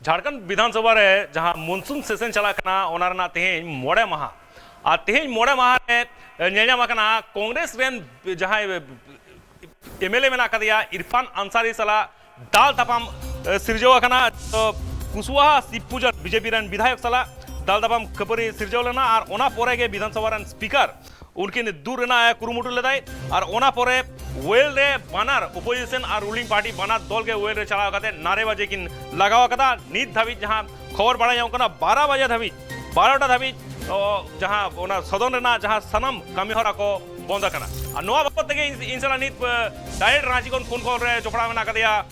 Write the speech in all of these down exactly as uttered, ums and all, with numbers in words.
ᱡᱷᱟᱲᱠᱷᱚᱸᱰ ᱵᱤᱫᱷᱟᱱ ᱥᱚᱵᱷᱟ ᱨᱮ ᱡᱟᱦᱟᱸ ᱢᱚᱱᱥᱩᱱ ᱥᱮᱥᱚᱱ ᱪᱟᱞᱟᱜ ᱠᱟᱱᱟ, ᱚᱱᱟ ᱨᱮᱱᱟᱜ ᱛᱮᱦᱮᱧ ᱢᱚᱬᱮ ᱢᱟᱦᱟ᱾ ᱟᱨ ᱛᱮᱦᱮᱧ ᱢᱚᱬᱮ ᱢᱟᱦᱟ ᱨᱮ ᱧᱮᱞ ᱧᱟᱢ ᱟᱠᱟᱱᱟ, ᱠᱚᱝᱜᱨᱮᱥ ᱨᱮᱱ ᱡᱟᱦᱟᱸᱭ ᱮᱢᱮᱞᱮ ᱢᱮᱱᱟᱜ ᱟᱠᱟᱫᱮᱭᱟ ᱤᱨᱯᱷᱟᱱ ᱟᱱᱥᱟᱨᱤ ᱥᱟᱞᱟᱜ ᱫᱟᱞ ᱛᱟᱯᱟᱢ ᱮ, ᱥᱤᱨᱡᱟᱹᱣ ᱟᱠᱟᱱᱟ᱾ ᱛᱚ, ᱠᱩᱥᱣᱟᱦᱟ ᱥᱤᱵ ᱯᱩᱡᱟᱨ ᱵᱤᱡᱮᱯᱤ ᱨᱮᱱ ᱵᱤᱫᱷᱟᱭᱚᱠ ᱥᱟᱞᱟᱜ ᱫᱟᱞ ᱛᱟᱯᱟᱢ ᱠᱷᱟᱹᱯᱟᱹᱨᱤ ᱥᱤᱨᱡᱟᱹᱣ ᱞᱮᱱᱟ ᱟᱨ ᱚᱱᱟ ᱯᱚᱨᱮ ᱜᱮ ᱵᱤᱫᱷᱟᱱ ᱥᱚᱵᱷᱟ ᱨᱮᱱ ᱥᱯᱤᱠᱟᱨ ᱩᱱᱠᱤᱱ ᱫᱩᱨ ᱨᱮᱱᱟᱜ ᱮ ᱠᱩᱨᱩᱢᱩᱴᱩ ᱞᱮᱫᱟᱭ᱾ ᱟᱨ ᱚᱱᱟ ᱯᱚᱨᱮ ᱣᱮᱞ ᱨᱮ ᱵᱟᱱᱟᱨ ᱚᱯᱳᱡᱤᱥᱚᱱ ᱟᱨ ᱨᱩᱞᱤᱝ ᱯᱟᱨᱴᱤ ᱵᱟᱱᱟᱨ ᱫᱚᱞ ᱜᱮ ᱣᱮᱞ ᱨᱮ ᱪᱟᱞᱟᱣ ᱠᱟᱛᱮ ᱱᱟᱨᱮᱵᱟᱡᱤ ᱠᱤᱱ ᱞᱟᱜᱟᱣ ᱟᱠᱟᱫᱟ᱾ ᱱᱤᱛ ᱫᱷᱟᱹᱵᱤᱡ ᱡᱟᱦᱟᱸ ᱠᱷᱚᱵᱚᱨ ᱵᱟᱲᱟᱭ ᱧᱟᱢᱚᱜ ᱠᱟᱱᱟ, ᱵᱟᱨᱚ ᱵᱟᱡᱮ ᱫᱷᱟᱹᱵᱤᱡ, ᱵᱟᱨᱚᱴᱟ ᱫᱷᱟᱹᱵᱤᱡ, ᱚ, ᱡᱟᱦᱟᱸ ᱚᱱᱟ ᱥᱚᱫᱚᱱ ᱨᱮᱱᱟᱜ ᱡᱟᱦᱟᱸ ᱥᱟᱱᱟᱢ ᱠᱟᱹᱢᱤ ᱦᱚᱨᱟ ᱠᱚ ᱵᱚᱱᱫ ᱟᱠᱟᱱᱟ᱾ ᱟᱨ ᱱᱚᱣᱟ ᱵᱟᱵᱚᱛ ᱛᱮᱜᱮ ᱤᱧ, ᱤᱧ ᱥᱟᱞᱟᱜ ᱱᱤᱛ, ᱮ, ᱰᱟᱭᱨᱮᱠᱴ ᱨᱟᱸᱪᱤ ᱠᱷᱚᱱ ᱯᱷᱳᱱ ᱠᱚᱞ ᱨᱮ ᱡᱚᱯᱲᱟᱣ ᱢᱮᱱᱟᱜ ᱟᱠᱟᱫᱮᱭᱟ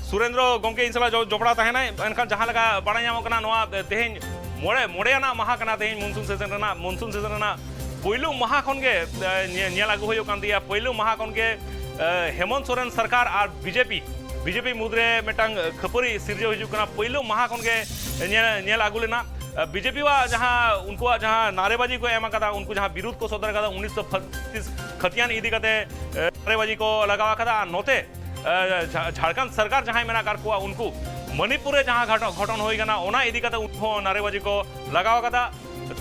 ᱥᱩᱨᱮᱱᱫᱨᱚ ᱜᱚᱢᱠᱮ, ᱤᱧ ᱥᱟᱞᱟᱜ ᱡᱚ-, ᱡᱚᱯᱲᱟᱣ ᱛᱟᱦᱮᱱᱟᱭ᱾ ᱮᱱᱠᱷᱟᱱ ᱡᱟᱦᱟᱸ ᱞᱮᱠᱟ ᱵᱟᱲᱟᱭ ᱧᱟᱢᱚᱜ ᱠᱟᱱᱟ, ᱱᱚᱣᱟ ᱛᱮᱦᱮᱧ ᱢᱚᱬᱮ, ᱢᱚᱬᱮ ᱟᱱᱟᱜ ᱢᱟᱦᱟ ᱠᱟᱱᱟ ᱛᱮᱦᱮᱧ ᱢᱚᱱᱥᱩᱱ ᱥᱮᱥᱚᱱ ᱨᱮᱱᱟᱜ, ᱢᱚᱱᱥᱩᱱ ᱥᱮᱥᱚᱱ ᱨᱮᱱᱟᱜ ᱯᱳᱭᱞᱳ ᱢᱟᱦᱟ ᱠᱷᱚᱱ ᱜᱮ, ᱮ, ᱧᱮ-, ᱧᱮᱞ ᱟᱹᱜᱩ ᱦᱩᱭᱩᱜ ᱠᱟᱱ ᱛᱟᱭᱟ᱾ ᱯᱳᱭᱞᱳ ᱢᱟᱦᱟ ᱠᱷᱚᱱ ᱜᱮ, ᱮ, ᱦᱮᱢᱚᱱᱛ ᱥᱚᱨᱮᱱ ᱥᱚᱨᱠᱟᱨ ᱟᱨ ᱵᱤᱡᱮᱯᱤ, ᱵᱤᱡᱮᱯᱤ ᱢᱩᱫᱽᱨᱮ ᱢᱤᱫᱴᱟᱝ ᱠᱷᱟᱹᱯᱟᱹᱨᱤ ᱥᱤᱨᱡᱟᱹᱣ ᱦᱤᱡᱩᱜ ᱠᱟᱱᱟ᱾ ᱯᱳᱭᱞᱳ ᱢᱟᱦᱟ ᱠᱷᱚᱱ ᱜᱮ ᱧᱮᱞ, ᱧᱮᱞ ᱟᱹᱜᱩ ᱞᱮᱱᱟ᱾ ᱮ, ᱵᱤᱡᱮᱯᱤ ᱣᱟᱜ ᱡᱟᱦᱟᱸ ᱩᱱᱠᱩᱣᱟᱜ ᱡᱟᱦᱟᱸ ᱱᱟᱨᱮᱵᱟᱡᱤ ᱠᱚ ᱮᱢ ᱟᱠᱟᱫᱟ, ᱩᱱᱠᱩ ᱡᱟᱦᱟᱸ ᱵᱤᱨᱩᱫᱷ ᱠᱚ ᱥᱚᱫᱚᱨ ᱟᱠᱟᱫᱟ ᱩᱱᱤᱥᱥᱚ ᱯᱷᱟᱛᱤᱥ ᱠᱷᱟᱹᱛᱤᱭᱟᱱ ᱤᱫᱤ ᱠᱟᱛᱮ, ᱮ, ᱱᱟᱨᱮᱵᱟᱡᱤ ᱠᱚ ᱞᱟᱜᱟᱣ ᱟᱠᱟᱫᱟ᱾ ᱟᱨ ᱱᱚᱛᱮ, ᱮ, ᱡᱷᱟ-, ᱡᱷᱟᱲᱠᱷᱚᱸᱰ ᱥᱚᱨᱠᱟᱨ ᱡᱟᱦᱟᱸᱭ ᱢᱮᱱᱟᱜ ᱟᱠᱟᱫ ᱠᱚᱣᱟ, ᱩᱱᱠᱩ ᱢᱚᱱᱤᱯᱩᱨ ᱨᱮ ᱡᱟᱦᱟᱸ ᱜᱷᱚᱴᱚ-, ᱜᱷᱚᱴᱚᱱ ᱦᱩᱭ ᱠᱟᱱᱟ, ᱚᱱᱟ ᱤᱫᱤ ᱠᱟᱛᱮ ᱩᱱᱠᱩ ᱦᱚᱸ ᱱᱟᱨᱮᱵᱟᱡᱤ ᱠᱚ ᱞᱟᱜᱟᱣ ᱟᱠᱟᱫᱟ᱾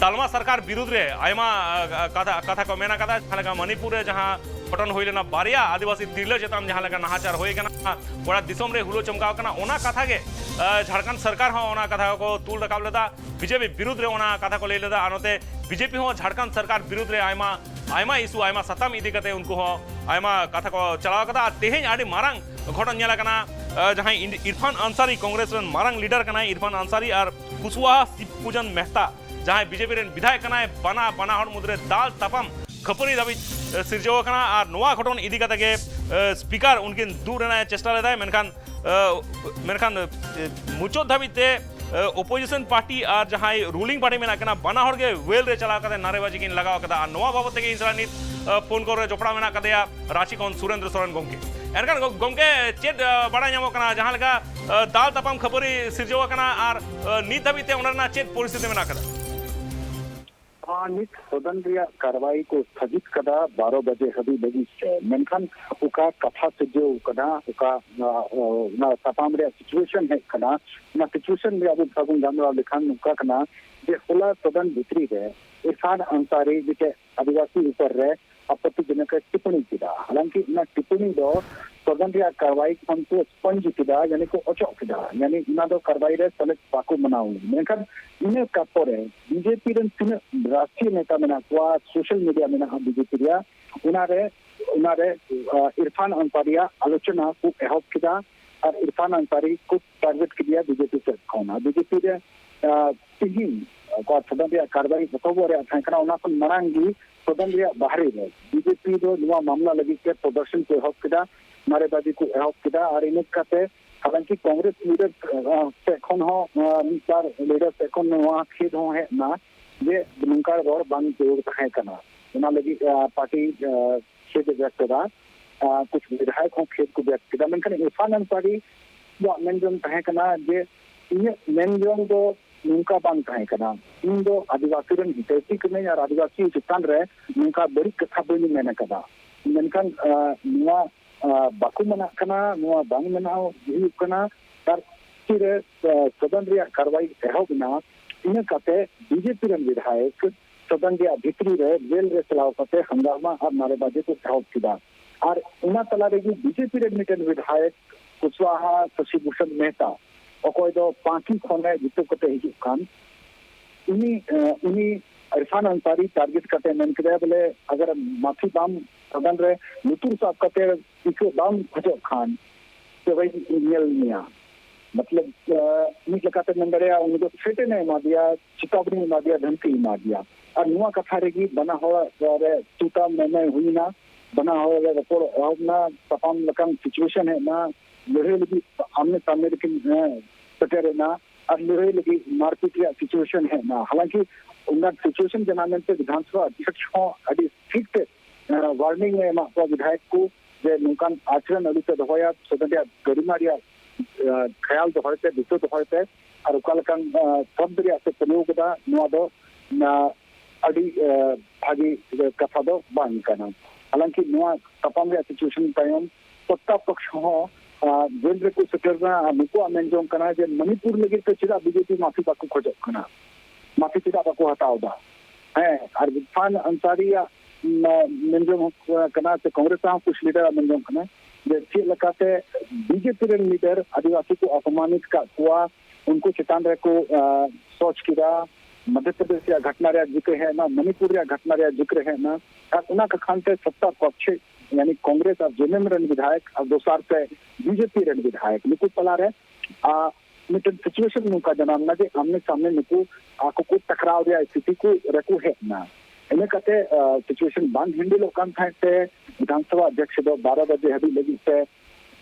ᱛᱟᱞᱢᱟ ᱥᱚᱨᱠᱟᱨ ᱵᱤᱨᱩᱫᱷ ᱨᱮ ᱟᱭᱢᱟ, ᱮ, ᱠᱟᱛᱷᱟ, ᱠᱟᱛᱷᱟ ᱠᱚ ᱢᱮᱱ ᱟᱠᱟᱫᱟ᱾ ᱡᱟᱦᱟᱸ ᱞᱮᱠᱟ ᱢᱚᱱᱤᱯᱩᱨ ᱨᱮ ᱡᱟᱦᱟᱸ ᱜᱷᱚᱴᱚᱱ ᱦᱩᱭ ᱞᱮᱱᱟ, ᱵᱟᱨᱭᱟ ᱟᱹᱫᱤᱵᱟᱹᱥᱤ ᱛᱤᱨᱞᱟᱹ ᱪᱮᱛᱟᱱ ᱡᱟᱦᱟᱸ ᱞᱮᱠᱟ ᱱᱟᱦᱟᱪᱟᱨ ᱦᱩᱭ ᱠᱟᱱᱟ, ᱜᱚᱴᱟ ᱫᱤᱥᱚᱢ ᱨᱮ ᱦᱩᱞᱟᱹ ᱪᱚᱢᱠᱟᱣ ᱠᱟᱱᱟ, ᱚᱱᱟ ᱠᱟᱛᱷᱟ ᱜᱮ, ᱮ, ᱡᱷᱟᱲᱠᱷᱚᱸᱰ ᱥᱚᱨᱠᱟᱨ ᱦᱚᱸ ᱚᱱᱟ ᱠᱟᱛᱷᱟ ᱠᱚ ᱛᱩᱞ ᱨᱟᱠᱟᱵ ᱞᱮᱫᱟ᱾ ᱵᱤᱡᱮᱯᱤ ᱵᱤᱨᱩᱫᱷ ᱨᱮ ᱚᱱᱟ ᱠᱟᱛᱷᱟ ᱠᱚ ᱞᱟᱹᱭ ᱞᱮᱫᱟ᱾ ᱟᱨ ᱱᱚᱛᱮ ᱵᱤᱡᱮᱯᱤ ᱦᱚᱸ ᱡᱷᱟᱲᱠᱷᱚᱸᱰ ᱥᱚᱨᱠᱟᱨ ᱵᱤᱨᱩᱫᱷ ᱨᱮ ᱟᱭᱢᱟ, ᱟᱭᱢᱟ ᱤᱥᱩ, ᱟᱭᱢᱟ ᱥᱟᱛᱟᱢ ᱤᱫᱤ ᱠᱟᱛᱮ ᱩᱱᱠᱩ ᱦᱚᱸ ᱟᱭᱢᱟ ᱠᱟᱛᱷᱟ ᱠᱚ ᱪᱟᱞᱟᱣ ᱟᱠᱟᱫᱟ᱾ ᱟᱨ ᱛᱮᱦᱮᱧ ᱟᱹᱰᱤ ᱢᱟᱨᱟᱝ ᱜᱷᱚᱴᱚᱱ ᱧᱮᱞ ᱟᱠᱟᱱᱟ, ᱮ, ᱡᱟᱦᱟᱸᱭ ᱤᱱ-, ᱤᱨᱯᱷᱟᱱ ᱟᱱᱥᱟᱨᱤ, ᱠᱚᱝᱜᱨᱮᱥ ᱨᱮᱱ ᱢᱟᱨᱟᱝ ᱞᱤᱰᱟᱨ ᱠᱟᱱᱟᱭ ᱤᱨᱯᱷᱟᱱ ᱟᱱᱥᱟᱨᱤ, ᱟᱨ ᱠᱩᱥᱣᱟᱦᱟ ᱥᱤᱵ ᱯᱩᱡᱟᱱ ᱢᱮᱦᱛᱟ, ᱡᱟᱦᱟᱸᱭ ᱵᱤᱡᱮᱯᱤ ᱨᱮᱱ ᱵᱤᱫᱷᱟᱭᱚᱠ ᱠᱟᱱᱟᱭ, ᱵᱟᱱᱟ, ᱵᱟᱱᱟ ᱦᱚᱲ ᱢᱩᱫᱽᱨᱮ ᱫᱟᱞ ᱛᱟᱯᱟᱢ ᱠᱷᱟᱹᱯᱟᱹᱨᱤ ᱫᱷᱟᱹᱵᱤᱡ, ᱮ, ᱥᱤᱨᱡᱟᱹᱣ ᱟᱠᱟᱱᱟ᱾ ᱟᱨ ᱱᱚᱣᱟ ᱜᱷᱚᱴᱚᱱ ᱤᱫᱤ ᱠᱟᱛᱮ ᱜᱮ, ᱮ, ᱥᱯᱤᱠᱟᱨ ᱩᱱᱠᱤᱱ ᱫᱩᱜ ᱨᱮᱱᱟᱜ ᱮ ᱪᱮᱥᱴᱟ ᱞᱮᱫᱟᱭ, ᱢᱮᱱᱠᱷᱟᱱ, ᱮ, ᱢᱮᱱᱠᱷᱟᱱ, ᱮ, ᱢᱩᱪᱟᱹᱫ ᱫᱷᱟᱹᱵᱤᱡ ᱛᱮ, ᱮ, ᱚᱯᱳᱡᱤᱥᱚᱱ ᱯᱟᱨᱴᱤ ᱟᱨ ᱡᱟᱦᱟᱸᱭ ᱨᱩᱞᱤᱝ ᱯᱟᱨᱴᱤ ᱢᱮᱱᱟᱜ ᱠᱤᱱᱟ, ᱵᱟᱱᱟ ᱦᱚᱲ ᱜᱮ ᱣᱮᱞ ᱨᱮ ᱪᱟᱞᱟᱣ ᱠᱟᱛᱮ ᱱᱟᱨᱮᱵᱟᱡᱤ ᱠᱤᱱ ᱞᱟᱜᱟᱣ ᱠᱟᱫᱟ᱾ ᱟᱨ ᱱᱚᱣᱟ ᱵᱟᱵᱚᱛ ᱛᱮᱜᱮ ᱤᱧ ᱥᱟᱞᱟᱜ ᱱᱤᱛ, ᱮ, ᱯᱷᱳᱱ ᱠᱚᱞ ᱨᱮ ᱡᱚᱯᱲᱟᱣ ᱢᱮᱱᱟᱜ ᱟᱠᱟᱫᱮᱭᱟ ᱨᱟᱸᱪᱤ ᱠᱷᱚᱱ ᱥᱩᱨᱮᱱᱫᱨᱚ ᱥᱚᱨᱮᱱ ᱜᱚᱢᱠᱮ᱾ ᱮᱱᱠᱷᱟᱱ ᱜᱚ-, ᱜᱚᱢᱠᱮ, ᱪᱮᱫ, ᱮ, ᱵᱟᱲᱟᱭ ᱧᱟᱢᱚᱜ ᱠᱟᱱᱟ, ᱡᱟᱦᱟᱸ ᱞᱮᱠᱟ, ᱮ, ᱫᱟᱞ ᱛᱟᱯᱟᱢ ᱠᱷᱟᱹᱯᱟᱹᱨᱤ ᱥᱤᱨᱡᱟᱹᱣ ᱟᱠᱟᱱᱟ ᱟᱨ, ᱮ, ᱱᱤᱛ ᱫᱷᱟᱹᱵᱤᱡ ᱛᱮ ᱚᱱᱟ ᱨᱮᱱᱟᱜ ᱪᱮᱫ ᱯᱚᱨᱤᱥᱛᱷᱤᱛᱤ ᱢᱮᱱᱟᱜ ᱟᱠᱟᱫᱟ? ᱱᱚᱣᱟ ᱱᱤᱛ ᱥᱚᱫᱚᱱ ᱨᱮᱭᱟᱜ ᱠᱟᱨᱣᱟᱭ ᱠᱚ ᱥᱛᱷᱟᱜᱤᱛ ᱠᱟᱫᱟ ᱵᱟᱨᱚ ᱵᱟᱡᱮ ᱦᱟᱹᱵᱤᱡ ᱞᱟᱹᱜᱤᱫ ᱛᱮ᱾ ᱢᱮᱱᱠᱷᱟᱱ ᱚᱠᱟ ᱠᱟᱛᱷᱟ ᱥᱤᱨᱡᱟᱹᱣ ᱠᱟᱱᱟ, ᱚᱠᱟ, ᱟ, ᱚᱱᱟ ᱥᱟᱛᱟᱢ ᱨᱮᱭᱟᱜ situation ᱦᱮᱡ ᱠᱟᱱᱟ, ᱚᱱᱟ situation ᱨᱮ ᱟᱵᱚ ᱛᱷᱚᱲᱟ ᱵᱚᱱ ᱜᱟᱞᱢᱟᱨᱟᱣ ᱞᱮᱠᱷᱟᱱ ᱱᱚᱝᱠᱟ ᱠᱟᱱᱟ ᱡᱮ ᱦᱚᱞᱟ ᱥᱚᱫᱚᱱ ᱵᱷᱤᱛᱨᱤ ᱨᱮ ᱤᱨᱯᱷᱟᱱ ᱟᱱᱥᱟᱨᱤ ᱢᱤᱫᱴᱮᱡ ᱟᱹᱫᱤᱵᱟᱹᱥᱤ ᱩᱯᱚᱨ ᱨᱮ ᱟᱯᱚᱛᱤᱡᱚᱱᱚᱠ ᱮ ᱴᱤᱯᱯᱚᱬᱤ ᱠᱮᱫᱟ᱾ ᱦᱟᱞᱟᱝᱠᱤ ᱚᱱᱟ ᱴᱤᱯᱯᱚᱬᱤ ᱫᱚ ᱥᱚᱫᱚᱱ ᱨᱮᱭᱟᱜ ᱠᱟᱨᱣᱟᱭ ᱠᱷᱚᱱ ᱠᱚ ᱥᱯᱚᱧᱡᱽ ᱠᱮᱫᱟ, ᱭᱟᱱᱤ ᱠᱚ ᱚᱪᱚᱜ ᱠᱮᱫᱟ, ᱭᱟᱱᱤ ᱚᱱᱟ ᱫᱚ ᱠᱟᱨᱣᱟᱭ ᱨᱮ ᱥᱮᱞᱮᱫ ᱵᱟᱠᱚ ᱢᱟᱱᱟᱣ᱾ ᱢᱮᱱᱠᱷᱟᱱ ᱤᱱᱟᱹ ᱠᱟ ᱯᱚᱨᱮ ᱵᱤᱡᱮᱯᱤ ᱨᱮᱱ ᱛᱤᱱᱟᱹᱜ ᱨᱟᱥᱴᱨᱤᱭᱚ ᱱᱮᱛᱟ ᱢᱮᱱᱟᱜ ᱠᱚᱣᱟ, social media ᱢᱮᱱᱟᱜᱼᱟ ᱵᱤᱡᱮᱯᱤ ᱨᱮᱭᱟᱜ, ᱚᱱᱟᱨᱮ, ᱚᱱᱟᱨᱮ, ᱟ, ᱤᱨᱯᱷᱟᱱ ᱟᱱᱥᱟᱨᱤᱭᱟᱜ ᱟᱞᱳᱪᱚᱱᱟ ᱠᱚ ᱮᱦᱚᱵ ᱠᱮᱫᱟ ᱟᱨ ᱤᱨᱯᱷᱟᱱ ᱟᱱᱥᱟᱨᱤ ᱠᱚ target ᱠᱮᱫᱮᱭᱟ ᱵᱤᱡᱮᱯᱤ ᱥᱮᱫ ᱠᱷᱚᱱ᱾ ᱟᱨ ᱵᱤᱡᱮᱯᱤ ᱨᱮ, ᱟ, ᱛᱤᱦᱤᱧ ᱚᱠᱟ ᱥᱚᱫᱚᱱ ᱨᱮᱭᱟᱜ ᱠᱟᱨᱵᱟᱭ ᱮᱛᱚᱦᱚᱵᱚᱜ ᱨᱮᱭᱟᱜ ᱛᱟᱦᱮᱸ ᱠᱟᱱᱟ, ᱚᱱᱟ ᱠᱷᱚᱱ ᱢᱟᱲᱟᱝ ᱜᱮ ᱥᱚᱫᱚᱱ ᱨᱮᱭᱟᱜ ᱵᱟᱦᱨᱮ ᱨᱮ ᱵᱤᱡᱮᱯᱤ ᱫᱚ ᱱᱚᱣᱟ ᱢᱟᱢᱞᱟ ᱞᱟᱹᱜᱤᱫ ᱛᱮ ᱯᱨᱚᱫᱚᱨᱥᱚᱱ ᱠᱚ ᱮᱦᱚᱵ ᱠᱮᱫᱟ, ᱱᱟᱨᱮᱵᱟᱡᱤ ᱠᱚ ᱮᱦᱚᱵ ᱠᱮᱫᱟ᱾ ᱟᱨ ᱤᱱᱟᱹ ᱠᱟᱛᱮ ᱦᱟᱞᱟᱝᱠᱤ ᱠᱚᱝᱜᱨᱮᱥ ᱞᱤᱰᱟᱨ, ᱟ, ᱥᱮᱫ ᱠᱷᱚᱱ ᱦᱚᱸ, ᱟ, ᱢᱤᱫ ᱵᱟᱨ ᱞᱤᱰᱟᱨ ᱥᱮᱫ ᱠᱷᱚᱱ ᱱᱚᱣᱟ ᱠᱷᱮᱫ ᱦᱚᱸ ᱦᱮᱡ ᱮᱱᱟ ᱡᱮ ᱱᱚᱝᱠᱟ ᱨᱚᱲ ᱵᱟᱝ ᱡᱟᱹᱨᱩᱲ ᱛᱟᱦᱮᱸ ᱠᱟᱱᱟ᱾ ᱚᱱᱟ ᱞᱟᱹᱜᱤᱫ, ᱟ, ᱯᱟᱨᱴᱤ, ᱟ, ᱠᱷᱮᱫ ᱮ ᱵᱮᱠᱛ ᱠᱮᱫᱟ, ᱟ, ᱠᱩᱪ ᱵᱤᱫᱷᱟᱭᱚᱠ ᱦᱚᱸ ᱠᱷᱮᱫ ᱠᱚ ᱵᱮᱠᱛ ᱠᱮᱫᱟ᱾ ᱢᱮᱱᱠᱷᱟᱱ ᱤᱨᱯᱷᱟᱱ ᱟᱱᱥᱟᱨᱤ ᱣᱟᱜ ᱢᱮᱱ ᱡᱚᱝ ᱛᱟᱦᱮᱸ ᱠᱟᱱᱟ ᱡᱮ ᱤᱧᱟᱹᱜ ᱢᱮᱱ ᱡᱚᱝ ᱫᱚ ᱱᱚᱝᱠᱟ ᱵᱟᱝ ᱛᱟᱦᱮᱸ ᱠᱟᱱᱟ, ᱤᱧ ᱫᱚ ᱟᱹᱫᱤᱵᱟᱹᱥᱤ ᱨᱮᱱ ᱦᱤᱛᱟᱹᱭᱥᱤ ᱠᱟᱹᱱᱟᱹᱧ ᱟᱨ ᱟᱹᱫᱤᱵᱟᱹᱥᱤ ᱪᱮᱛᱟᱱ ᱨᱮ ᱱᱚᱝᱠᱟ ᱵᱟᱹᱲᱤᱡ ᱠᱟᱛᱷᱟ ᱵᱟᱹᱧ ᱢᱮᱱ ᱟᱠᱟᱫᱟ᱾ ᱢᱮᱱᱠᱷᱟᱱ, ᱟ, ᱱᱚᱣᱟ, ᱟ, ᱵᱟᱠᱚ ᱢᱟᱱᱟᱜ ᱠᱟᱱᱟ, ᱱᱚᱣᱟ ᱵᱟᱝ ᱢᱟᱱᱟᱣ ᱦᱩᱭᱩᱜ ᱠᱟᱱᱟ᱾ ᱟᱨ ᱛᱤᱨᱮ, ᱟ, ᱥᱚᱫᱚᱱ ᱨᱮᱭᱟᱜ ᱠᱟᱨᱣᱟᱭ ᱮᱦᱚᱵ ᱮᱱᱟ, ᱤᱱᱟᱹ ᱠᱟᱛᱮ ᱵᱤᱡᱮᱯᱤ ᱨᱮᱱ ᱵᱤᱫᱷᱟᱭᱚᱠ ᱥᱚᱫᱚᱱ ᱨᱮᱭᱟᱜ ᱵᱷᱤᱛᱨᱤ ᱨᱮ ᱨᱮᱞ ᱨᱮ ᱪᱟᱞᱟᱣ ᱠᱟᱛᱮ ᱦᱟᱝᱜᱟᱢᱟ ᱟᱨ ᱱᱟᱨᱮᱵᱟᱡᱤ ᱠᱚ ᱮᱦᱚᱵ ᱠᱮᱫᱟ᱾ ᱟᱨ ᱚᱱᱟ ᱛᱟᱞᱟ ᱨᱮᱜᱮ ᱵᱤᱡᱮᱯᱤ ᱨᱮᱱ ᱢᱤᱫᱴᱮᱱ ᱵᱤᱫᱷᱟᱭᱚᱠ ᱠᱩᱥᱣᱟᱦᱟ ᱥᱚᱥᱤ ᱵᱷᱩᱥᱚᱱ ᱢᱮᱦᱛᱟ, ᱚᱠᱚᱭ ᱫᱚ ᱯᱟᱸᱠᱤ ᱠᱷᱚᱱᱮ ᱡᱤᱛᱟᱹᱣ ᱠᱟᱛᱮ ᱦᱤᱡᱩᱜ ᱠᱟᱱ, ᱩᱱᱤ, ᱮ, ᱩᱱᱤ ᱤᱨᱯᱷᱟᱱ ᱟᱱᱥᱟᱨᱤ target ᱠᱟᱛᱮ ᱢᱮᱱ ᱠᱮᱫᱟᱭ ᱵᱚᱞᱮ, ᱟᱜᱟᱨ ᱢᱟᱯᱷᱤ ᱵᱟᱢ ᱥᱚᱫᱚᱱ ᱨᱮ ᱞᱩᱛᱩᱨ ᱥᱟᱵ ᱠᱟᱛᱮ ᱤᱠᱟᱹ ᱵᱟᱢ ᱠᱷᱚᱡᱚᱜ ᱠᱷᱟᱱ, ᱛᱚᱵᱮᱧ ᱧᱮᱞ ᱢᱮᱭᱟ᱾ ᱢᱚᱛᱞᱚᱵ, ᱟ, ᱢᱤᱫ ᱞᱮᱠᱟᱛᱮ ᱢᱮᱱ ᱫᱟᱲᱮᱭᱟᱜᱼᱟ, ᱩᱱᱤ ᱫᱚ threat ᱮ ᱮᱢᱟ ᱫᱮᱭᱟ, ᱪᱮᱛᱟᱣᱱᱤ ᱮᱢᱟ ᱫᱮᱭᱟ, ᱫᱷᱟᱢᱠᱤ ᱮᱢᱟ ᱫᱮᱭᱟ᱾ ᱟᱨ ᱱᱚᱣᱟ ᱠᱟᱛᱷᱟ ᱨᱮᱜᱮ ᱵᱟᱱᱟ ᱦᱚᱲ ᱨᱮ ᱛᱩᱛᱟ ᱢᱮᱢᱮ ᱦᱩᱭ ᱮᱱᱟ, ᱵᱟᱱᱟ ᱦᱚᱲ ᱨᱮ ᱨᱚᱯᱚᱲ ᱮᱦᱚᱵ ᱮᱱᱟ, ᱛᱟᱯᱟᱢ ᱞᱮᱠᱟᱱ situation ᱦᱮᱡ ᱮᱱᱟ, ᱞᱟᱹᱲᱦᱟᱹᱭ ᱞᱟᱹᱜᱤᱫ ᱟᱢᱱᱮ ᱥᱟᱢᱱᱮ ᱨᱮᱠᱤᱱ, ᱮ, ᱥᱮᱴᱮᱨ ᱮᱱᱟ᱾ ᱟᱨ ᱞᱟᱹᱲᱦᱟᱹᱭ ᱞᱟᱹᱜᱤᱫ ᱢᱟᱨᱯᱤᱴ ᱨᱮᱭᱟᱜ situation ᱦᱮᱡ ᱮᱱᱟ᱾ ᱦᱟᱞᱟᱝᱠᱤ ᱚᱱᱟ situation ᱡᱟᱱᱟᱣ ᱢᱮᱱᱛᱮ ᱵᱤᱫᱷᱟᱱ ᱥᱚᱵᱷᱟ ᱚᱫᱷᱭᱚᱠᱥ ᱦᱚᱸ ᱟᱹᱰᱤ strict ᱮ, ᱮ, warning ᱮ ᱮᱢᱟᱜ ᱠᱚᱣᱟ ᱵᱤᱫᱷᱟᱭᱚᱠ ᱠᱚ ᱡᱮ ᱱᱚᱝᱠᱟᱱ ᱟᱪᱨᱚᱱ ᱟᱹᱞᱩ ᱯᱮ ᱫᱚᱦᱚᱭᱟ, ᱥᱚᱫᱚᱱ ᱨᱮᱭᱟᱜ ᱜᱟᱹᱨᱤᱢᱟ ᱨᱮᱭᱟᱜ, ᱮ, ᱠᱷᱮᱭᱟᱞ ᱫᱚᱦᱚᱭ ᱯᱮ, ᱫᱤᱥᱟᱹ ᱫᱚᱦᱚᱭ ᱯᱮ᱾ ᱟᱨ ᱚᱠᱟ ᱞᱮᱠᱟᱱ, ᱮ, ᱥᱚᱵᱫ ᱨᱮᱭᱟᱜ ᱯᱮ ᱯᱨᱚᱭᱳᱜᱽ ᱮᱫᱟ, ᱱᱚᱣᱟ ᱫᱚ, ᱮ, ᱟᱹᱰᱤ ᱵᱷᱟᱹᱜᱤ ᱠᱟᱛᱷᱟ ᱫᱚ ᱵᱟᱝ ᱠᱟᱱᱟ᱾ ᱦᱟᱞᱟᱝᱠᱤ ᱱᱚᱣᱟ ᱛᱟᱯᱟᱢ ᱨᱮᱭᱟᱜ ᱥᱤᱪᱩᱭᱮᱥᱚᱱ ᱛᱟᱭᱚᱢ ᱥᱚᱛᱛᱟ ᱯᱚᱠᱥ ᱦᱚᱸ ᱡᱮᱞ ᱨᱮᱠᱚ ᱥᱮᱴᱮᱨ ᱮᱱᱟ᱾ ᱟᱨ ᱱᱩᱠᱩᱣᱟᱜ ᱢᱮᱱ ᱡᱚᱝ ᱠᱟᱱᱟ ᱡᱮ ᱢᱚᱱᱤᱯᱩᱨ ᱞᱟᱹᱜᱤᱫ ᱛᱮ ᱪᱮᱫᱟᱜ ᱵᱤᱡᱮᱯᱤ ᱢᱟᱯᱷᱤ ᱵᱟᱠᱚ ᱠᱷᱚᱡᱚᱜ ᱠᱟᱱᱟ, ᱢᱟᱯᱷᱤ ᱪᱮᱫᱟᱜ ᱵᱟᱠᱚ ᱦᱟᱛᱟᱣ ᱮᱫᱟ? ᱦᱮᱸ, ᱟᱨ ᱤᱨᱯᱷᱟᱱ ᱟᱱᱥᱟᱨᱤᱭᱟᱜ ᱢᱮᱱ ᱡᱚᱝ ᱠᱟᱱᱟ ᱥᱮ ᱠᱚᱝᱜᱨᱮᱥ ᱨᱮᱦᱚᱸ ᱠᱩᱪ ᱞᱤᱰᱟᱨᱟᱜ ᱢᱮᱱ ᱡᱚᱝ ᱠᱟᱱᱟ ᱡᱮ ᱪᱮᱫ ᱞᱮᱠᱟᱛᱮ ᱵᱤᱡᱮᱯᱤ ᱨᱮᱱ ᱞᱤᱰᱟᱨ ᱟᱹᱫᱤᱵᱟᱹᱥᱤ ᱠᱚ ᱚᱯᱚᱢᱟᱱᱤᱛ ᱠᱟᱜ ᱠᱚᱣᱟ, ᱩᱱᱠᱩ ᱪᱮᱛᱟᱱ ᱨᱮᱠᱚ ᱥᱚᱪ ᱠᱮᱫᱟ᱾ ᱢᱚᱫᱽᱫᱷᱚ ᱯᱨᱚᱫᱮᱥ ᱨᱮᱭᱟᱜ ᱜᱷᱚᱴᱱᱟ ᱨᱮᱭᱟᱜ ᱡᱤᱠᱨ ᱦᱮᱡ ᱮᱱᱟ, ᱢᱚᱱᱤᱯᱩᱨ ᱨᱮᱭᱟᱜ ᱜᱷᱚᱴᱱᱟ ᱨᱮᱭᱟᱜ ᱡᱤᱠᱨ ᱦᱮᱡ ᱮᱱᱟ, ᱟᱨ ᱚᱱᱟ ᱠᱟᱠᱷᱟᱱ ᱛᱮ ᱥᱚᱛᱛᱟ ᱯᱚᱠᱷᱮ ᱭᱟᱱᱤ ᱠᱚᱝᱜᱨᱮᱥ ᱟᱨ ᱡᱮᱮᱢᱮᱢ ᱨᱮᱱ ᱵᱤᱫᱷᱟᱭᱚᱠ ᱟᱨ ᱫᱚᱥᱟᱨ ᱛᱮ ᱵᱤᱡᱮᱯᱤ ᱨᱮᱱ ᱵᱤᱫᱷᱟᱭᱚᱠ ᱱᱩᱠᱩ ᱛᱟᱞᱟᱨᱮ ᱟ, ᱢᱤᱫᱴᱮᱱ ᱥᱤᱪᱩᱭᱮᱥᱚᱱ ᱱᱚᱝᱠᱟ ᱡᱟᱱᱟᱢ ᱮᱱᱟ ᱡᱮ ᱟᱢᱱᱮ ᱥᱟᱢᱱᱮ ᱱᱩᱠᱩ ᱟᱠᱚ ᱠᱚ ᱴᱟᱠᱨᱟᱣ ᱨᱮᱭᱟᱜ ᱥᱛᱷᱤᱛᱤ ᱠᱚ ᱨᱮᱠᱚ ᱦᱮᱡ ᱮᱱᱟ᱾ ᱤᱱᱟᱹ ᱠᱟᱛᱮ ᱥᱤᱪᱩᱭᱮᱥᱚᱱ ᱵᱟᱝ ᱦᱮᱱᱰᱮᱞᱚᱜ ᱠᱟᱱ ᱛᱟᱦᱮᱸᱫ ᱛᱮ ᱵᱤᱫᱷᱟᱱ ᱥᱚᱵᱷᱟ ᱚᱫᱷᱭᱚᱠᱥ ᱫᱚ ᱵᱟᱨᱚ ᱵᱟᱡᱮ ᱦᱟᱹᱵᱤᱡ ᱞᱟᱹᱜᱤᱫ ᱛᱮ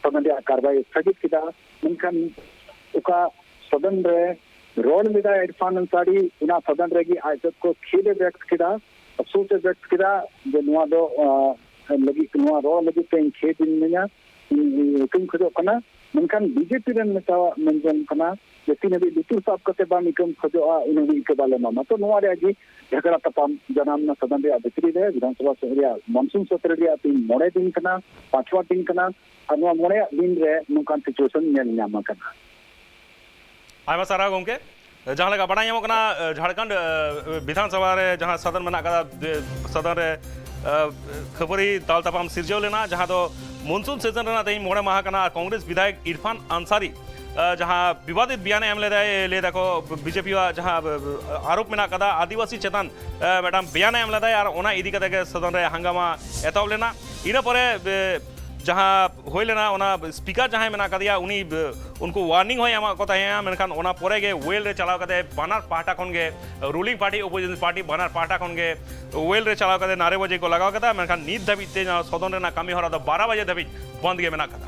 ᱥᱚᱫᱚᱱ ᱨᱮᱭᱟᱜ ᱠᱟᱨᱵᱟᱭ ᱥᱛᱷᱚᱜᱤᱛ ᱠᱮᱫᱟ᱾ ᱢᱮᱱᱠᱷᱟᱱ ᱚᱠᱟ ᱥᱚᱫᱚᱱ ᱨᱮ ᱨᱚᱲ ᱞᱮᱫᱟᱭ ᱤᱨᱯᱷᱟᱱ ᱟᱱᱥᱟᱨᱤ, ᱚᱱᱟ ᱥᱚᱫᱚᱱ ᱨᱮᱜᱮ ᱟᱡ ᱛᱮᱫ ᱠᱚ ᱠᱷᱮᱫ ᱮ ᱵᱮᱠᱛ ᱠᱮᱫᱟ, ᱟᱯᱥᱳᱥ ᱮ ᱵᱮᱠᱛ ᱠᱮᱫᱟ ᱡᱮ ᱱᱚᱣᱟ ᱫᱚ ᱟ, ᱞᱟᱹᱜᱤᱫ, ᱱᱚᱣᱟ ᱨᱚᱲ ᱞᱟᱹᱜᱤᱫ ᱛᱮ ᱤᱧ ᱠᱷᱮᱫ ᱤᱧ ᱢᱮᱱᱟ, ᱤᱧ ᱤᱠᱟᱹᱧ ᱠᱷᱚᱡᱚᱜ ᱠᱟᱱᱟ᱾ ᱢᱮᱱᱠᱷᱟᱱ ᱵᱤᱡᱮᱯᱤ ᱨᱮᱱ ᱱᱮᱛᱟᱣᱟᱜ ᱢᱮᱱ ᱡᱚᱝ ᱠᱟᱱᱟ ᱡᱮ ᱛᱤᱱ ᱦᱟᱹᱵᱤᱡ ᱞᱩᱛᱩᱨ ᱥᱟᱵ ᱠᱟᱛᱮ ᱵᱟᱢ ᱤᱠᱟᱹᱢ ᱠᱷᱚᱡᱚᱜᱼᱟ, ᱩᱱ ᱦᱟᱹᱵᱤᱡ ᱤᱠᱟᱹ ᱵᱟᱞᱮ ᱮᱢᱟᱢᱟ᱾ ᱛᱚ ᱱᱚᱣᱟ ᱨᱮᱭᱟᱜ ᱜᱮ ᱡᱷᱟᱜᱽᱲᱟ ᱛᱟᱯᱟᱢ ᱡᱟᱱᱟᱢ ᱮᱱᱟ ᱥᱚᱫᱚᱱ ᱨᱮᱭᱟᱜ ᱵᱷᱤᱛᱨᱤ ᱨᱮ᱾ ᱵᱤᱫᱷᱟᱱ ᱥᱚᱵᱷᱟ ᱨᱮᱭᱟᱜ ᱢᱚᱱᱥᱩᱱ ᱥᱚᱛᱨᱚ ᱨᱮᱭᱟᱜ ᱛᱤᱦᱤᱧ ᱢᱚᱬᱮ ᱫᱤᱱ ᱠᱟᱱᱟ, ᱯᱟᱸᱪᱣᱟ ᱫᱤᱱ ᱠᱟᱱᱟ, ᱟᱨ ᱱᱚᱣᱟ ᱢᱚᱬᱮᱭᱟᱜ ᱫᱤᱱ ᱨᱮ ᱱᱚᱝᱠᱟᱱ ᱥᱤᱪᱩᱭᱮᱥᱚᱱ ᱧᱮᱞ ᱧᱟᱢ ᱟᱠᱟᱱᱟ᱾ ᱟᱭᱢᱟ ᱥᱟᱨᱦᱟᱣ ᱜᱚᱢᱠᱮ᱾ ᱡᱟᱦᱟᱸ ᱞᱮᱠᱟ ᱵᱟᱰᱟᱭ ᱧᱟᱢᱚᱜ ᱠᱟᱱᱟ, ᱡᱷᱟᱲᱠᱷᱚᱸᱰ ᱵᱤᱫᱷᱟᱱ ᱥᱚᱵᱷᱟ ᱨᱮ ᱡᱟᱦᱟᱸ ᱥᱚᱫᱚᱱ ᱢᱮᱱᱟᱜ ᱠᱟᱫᱟ, ᱥᱚᱫᱚᱱ ᱨᱮ ᱠᱷᱟᱹᱯᱟᱹᱨᱤ ᱫᱟᱞ ᱛᱟᱯᱟᱢ ᱥᱤᱨᱡᱟᱹᱣ ᱞᱮᱱᱟ, ᱡᱟᱦᱟᱸ ᱫᱚ ᱢᱚᱱᱥᱩᱱ ᱥᱮᱥᱚᱱ ᱨᱮᱱᱟᱜ ᱛᱮᱦᱮᱧ ᱢᱚᱬᱮ ᱢᱟᱦᱟ ᱠᱟᱱᱟ᱾ ᱟᱨ ᱠᱚᱝᱜᱨᱮᱥ ᱵᱤᱫᱷᱟᱭᱚᱠ ᱤᱨᱯᱷᱟᱱ ᱟᱱᱥᱟᱨᱤ ᱡᱟᱦᱟᱸ ᱵᱤᱵᱟᱫᱤᱛ ᱵᱮᱭᱟᱱᱮ ᱮᱢ ᱞᱮᱫᱟᱭ, ᱞᱟᱹᱭ ᱫᱟᱠᱚ ᱵᱤᱡᱮᱯᱤᱭᱟᱜ ᱡᱟᱦᱟᱸ ᱟᱨᱳᱯ ᱢᱮᱱᱟᱜ ᱠᱟᱫᱟ ᱟᱹᱫᱤᱵᱟᱹᱥᱤ ᱪᱮᱛᱟᱱ ᱢᱤᱫᱴᱟᱝ ᱵᱮᱭᱟᱱᱮ ᱮᱢ ᱞᱮᱫᱟᱭ, ᱟᱨ ᱚᱱᱟ ᱤᱫᱤ ᱠᱟᱛᱮ ᱜᱮ ᱥᱚᱫᱚᱱ ᱨᱮ ᱦᱟᱝᱜᱟᱢᱟ ᱮᱛᱚᱦᱚᱵ ᱞᱮᱱᱟ᱾ ᱤᱱᱟᱹ ᱯᱚᱨᱮ ᱡᱟᱦᱟᱸ ᱦᱩᱭ ᱞᱮᱱᱟ, ᱚᱱᱟ ᱥᱯᱤᱠᱟᱨ ᱡᱟᱦᱟᱸᱭ ᱢᱮᱱᱟᱜ ᱠᱟᱫᱮᱭᱟ, ᱩᱱᱤ ᱩᱱᱠᱩ ᱳᱣᱟᱨᱱᱤᱝ ᱦᱚᱸᱭ ᱮᱢᱟᱜ ᱠᱚ ᱛᱟᱦᱮᱸᱜᱼᱟ᱾ ᱢᱮᱱᱠᱷᱟᱱ ᱚᱱᱟ ᱯᱚᱨᱮ ᱜᱮ ᱳᱭᱮᱞ ᱨᱮ ᱪᱟᱞᱟᱣ ᱠᱟᱛᱮ ᱵᱟᱱᱟᱨ ᱯᱟᱦᱴᱟ ᱠᱷᱚᱱ ᱜᱮ, ᱨᱩᱞᱤᱝ ᱯᱟᱨᱴᱤ, ᱚᱯᱳᱡᱤᱥᱚᱱ ᱯᱟᱨᱴᱤ, ᱵᱟᱱᱟᱨ ᱯᱟᱦᱴᱟ ᱠᱷᱚᱱ ᱜᱮ ᱳᱭᱮᱞ ᱨᱮ ᱪᱟᱞᱟᱣ ᱠᱟᱛᱮ ᱱᱟᱨᱮ ᱵᱟᱡᱮ ᱠᱚ ᱞᱟᱜᱟᱣ ᱠᱮᱫᱟ᱾ ᱢᱮᱱᱠᱷᱟᱱ ᱱᱤᱛ ᱫᱷᱟᱹᱵᱤᱡ ᱛᱮ ᱱᱚᱣᱟ ᱥᱚᱫᱚᱱ ᱨᱮᱱᱟᱜ ᱠᱟᱹᱢᱤ ᱦᱚᱨᱟ ᱫᱚ ᱵᱟᱨᱚ ᱵᱟᱡᱮ ᱫᱷᱟᱹᱵᱤᱡ ᱵᱚᱱᱫ ᱜᱮ ᱢᱮᱱᱟᱜ ᱠᱟᱫᱟ᱾